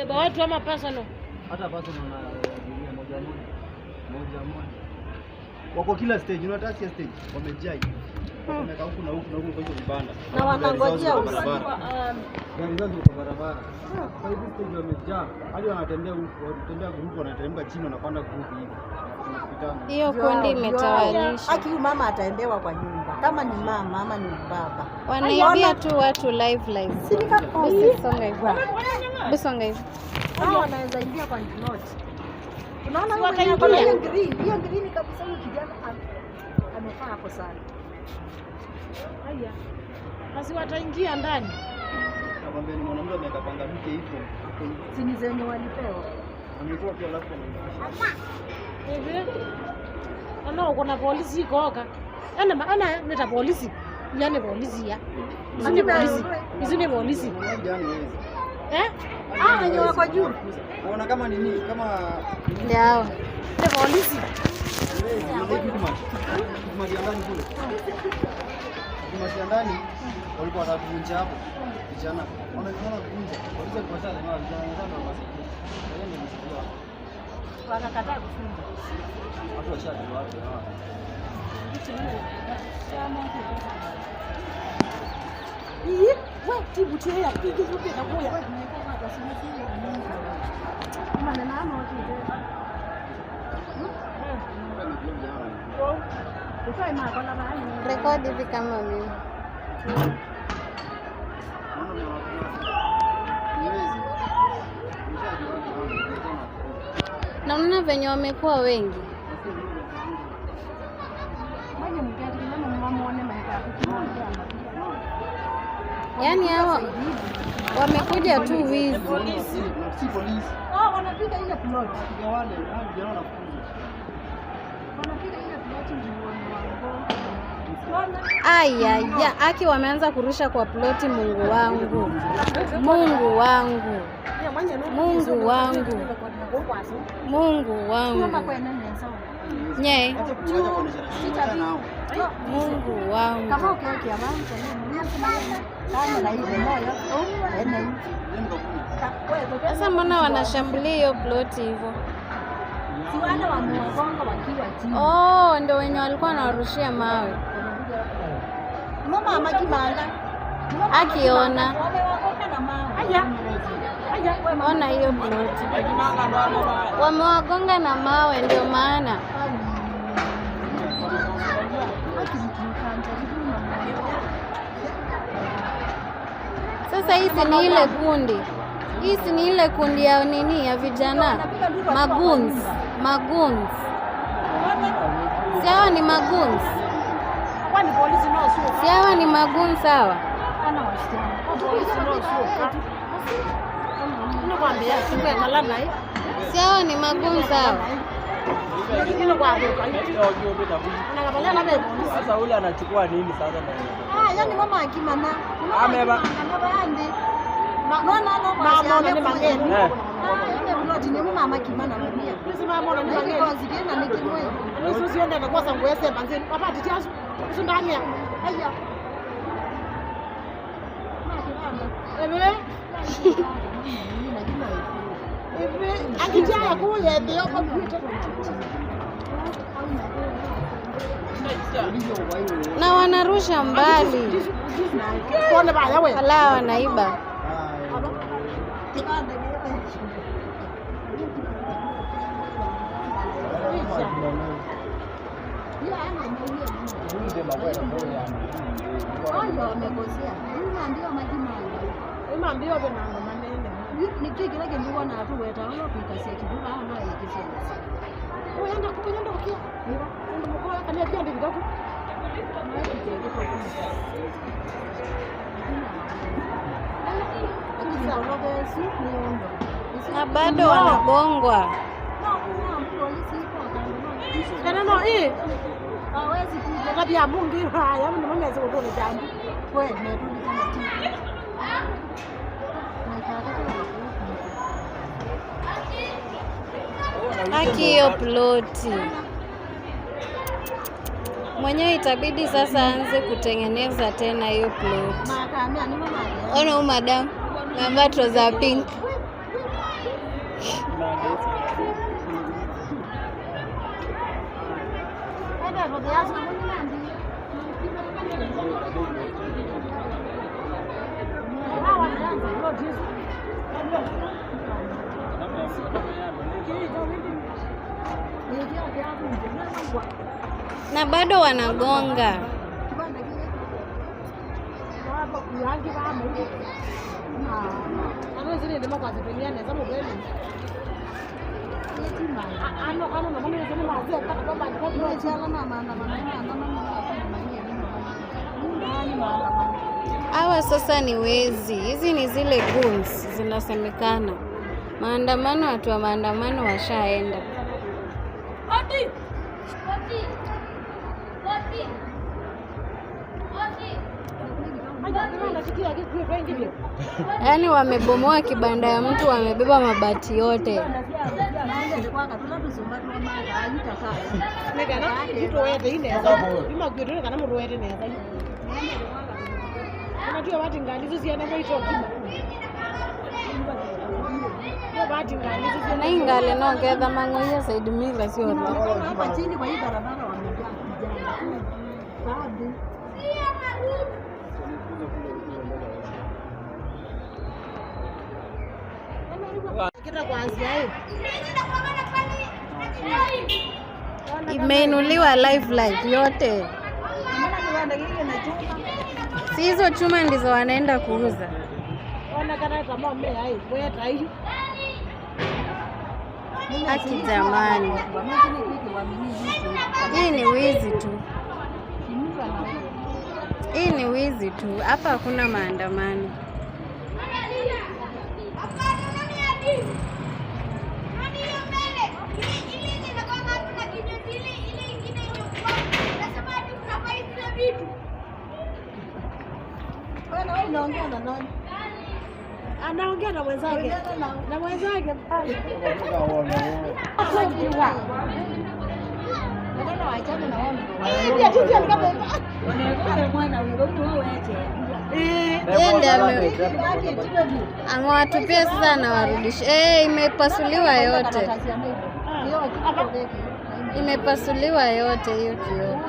Beba watu ama personal? Hata personal na abiria moja moja. Moja moja. Wako kila stage, unataka stage, wamejaa hivi. Wameweka huku na huku na huku kwa hizo vibanda. Na wanangojea Gari zao ziko usiku. barabara. Gari zao ziko kwa barabara. Kwa hivi stage wamejaa. Hadi wanatembea huku, wanatembea group, wanateremka chini, wanapanda group hivi. Wanapitana. Hiyo kundi imetawanyisha. Aki huyu mama ataendewa kwa nyumba kama ni mama ama ni baba. Wanaibia tu watu live live. Si ni kama Busonga hivi. Busonga hivi. hao wanaweza ingia kwa plot. Unaona Si huyu mwenye ako na wataingia? hiyo green, hiyo green kabisa, huyu kijana amefaa hapo sana. Haya. Basi wataingia ndani. Nakwambia ni mwanamke ameweka panga mke hivyo. Hapo hivi. Si ni zenye walipewa. Ametoa pia alafu ameingisha. Hivi. Ana kuna polisi ikoka. Ana maana nita polisi. Yani polisi ya. Hizi ni polisi. Hizi ni polisi. Mmoja ni wezi. Eh? Ah, wenye wako juu. Unaona kama nini? Kama Ndio hao. Ni polisi. Quickmart ya ndani kule. Quickmart ya ndani walikuwa wanataka kuvunja hapo. Vijana wamekuwa kuvunja. Polisi walikuwa wasema vijana wanataka kuwasaidia. Kwa hiyo ndio msikia hapo. Wakakataa kufunga. Watu washajua watu hawa. Ii, we tibu tia pige zuke na kuya. Rekodi hivi kama mimi. Naona ni watu. Ni wezi. Washajua watu hawa. Na unaona venye wamekuwa wengi. Yaani hao wamekuja tu wizi. Si polisi. Oh, wanapiga ile plot. Piga wale, hao vijana wanafukuza. Wanapiga ile plot ndio wanawagonga. Aya, aki wameanza kurusha kwa ploti. Mungu wangu, Mungu wangu, Mungu wangu, Mungu wangu, nye, Acha kuacha kuonyesha na nao. Mungu wangu. Kama ukiwekea abantu kama na ile moyo ene. Sasa mbona wanashambulia hiyo ploti hivyo? Si wale wamewagonga wakiwa chini. Oh, ndio wenye walikuwa wanawarushia mawe. Mama amakimanga. Akiona Wamewagonga na mawe. Haya. Haya. ona hiyo ploti wamewagonga na mawe, ndio maana. Sasa hizi ni ile kundi, hii si ni ile kundi ya nini ya vijana magoons, magoons. Si hawa ni magoons? Kwani polisi no sio. Si hawa ni magoons hawa? Ana wasichana. Polisi no sio. Nikwambia sikwekala naye. Si hawa ni magoons hawa? Ino kwa kwa. Anakabalia na polisi. Sasa ule anachukua nini sasa na Ah, yani mama akimana. Ameba- Mama bandi. No no no. Mama ni mangeni. Eh. Ah, ile plot ni mama akimana mamia. Polisi mama ni Na mangeni. ile kina ni kimwe. Nusu siende kwa sangu yese banzeni. Papa tichasu. Usundania. Haya. Ebe. Ebe akijaya kuye ndio kwa kuita. Na wanarusha mbali, Pole baya we. wala wanaiba. Oyo wamekosea. Ndio majimanga. Imambio benango manene. Nikiki lake ndio na tu weta ulo kuikasia kibuba au no ikifenzi. Uyenda kuyenda ukia. Ndio mkoa kana pia ndio kwa. Na bado wanagongwa. Kana no eh. Hawezi kuja. Ngapi ya mungi haya mimi mwezi utoni jambo. We, merudi tena tena. Haki hiyo ploti mwenyewe itabidi sasa aanze kutengeneza tena hiyo ploti. Makamia ni mama. Ona huyu madam amevaa trouser pink. Na bado wanagonga. Hawa sasa ni wezi. Hizi ni zile goons zinasemekana. Maandamano, watu wa maandamano washaenda. Yaani wamebomoa kibanda ya mtu, wamebeba mabati yote. Na ingale nongetha mang'oia saidi mila ciothe. Hapa chini kwa hii barabara wamejaa vijana. Bado. Imeinuliwa live live yote. Si hizo chuma ndizo wanaenda kuuza. Haki jamani, hii ni wizi tu, hii ni wizi tu. Hapa hakuna maandamano. Unaongea na nani? Anaongea na mwenzake. Na mwenzake pale. Yeye ndiye amewatupia sasa, anawarudisha. Eh, imepasuliwa yote, imepasuliwa yote hiyo kioo.